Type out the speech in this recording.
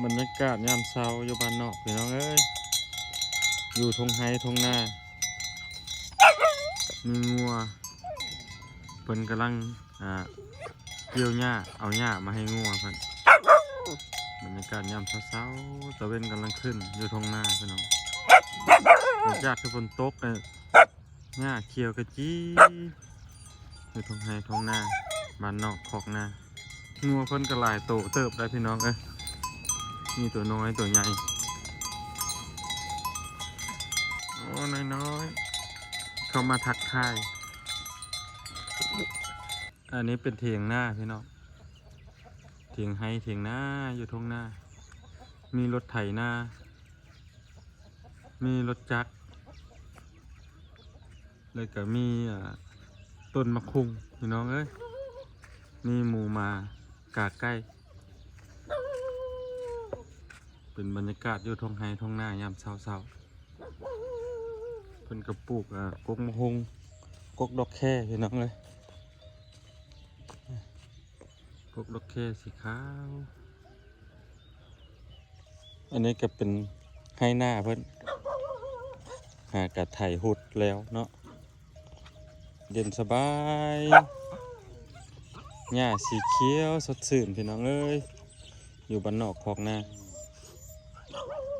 ບັນຍາກາດຍາມເຊົ້າຢູ່ບ້ານນອກພີ່ນ້ອງເອີຍ ຢູ່ທົ່ງໄຮ່ທົ່ງນາ ມີງົວ ເພິ່ນກຳລັງ ອ່າ ກ່ຽວຫຍ້າ ເອົາຫຍ້າມາໃຫ້ງົວເພິ່ນ. ບັນຍາກາດຍາມເຊົ້າໆ ຕາເວັນກຳລັງຂຶ້ນຢູ່ທົ່ງນາພີ່ນ້ອງ ຫຼັງຈາກທີ່ຝົນຕົກ ເອີ ຫຍ້າຂຽວຂະຈີ ຢູ່ທົ່ງໄຮ່ທົ່ງນາ ບ້ານນອກຄອກນາ. ງົວເພິ່ນກໍຫຼາຍໂຕເຕີບໄດ໋ພີ່ນ້ອງເອີຍ ມີຕົວນ້ອຍຕົວໃຫຍ່ ໂອ້ ນ້ອຍໆ ເຂົ້າມາທັກທາຍ. ອັນນີ້ເປັນຖຽງນາພີ່ນ້ອງ ຖຽງໄຮ່ຖຽງນາ ຢູ່ທົ່ງນາ ມີລົດໄຖນາ ມີລົດຈັກ ແລ້ວກໍມີ ອ່າ ຕົ້ນໝາກຫຸ່ງພີ່ນ້ອງເອີຍ ມີໝູໝາກາໄກ່. ເປັນບັນຍາກາດຢູ່ທົ່ງໄຮ່ທົ່ງນາຍາມເຊົ້າໆ ເພິ່ນກໍປູກ ອ່າ ກົກໝາກຫຸ່ງ ກົກດອກແຄພີ່ນ້ອງເອີຍ ກົກດອກແຄສີຂາວ. ອັນນີ້ກໍເປັນໄຮ່ນາເພິ່ນ ຫາກະໄຖຮຸດແລ້ວເນາະ ເຢັນສະບາຍ ຫຍ້າສີຂຽວສົດຊື່ນພີ່ນ້ອງເອີຍ ຢູ່ບ້ານນອກຄອກນາ.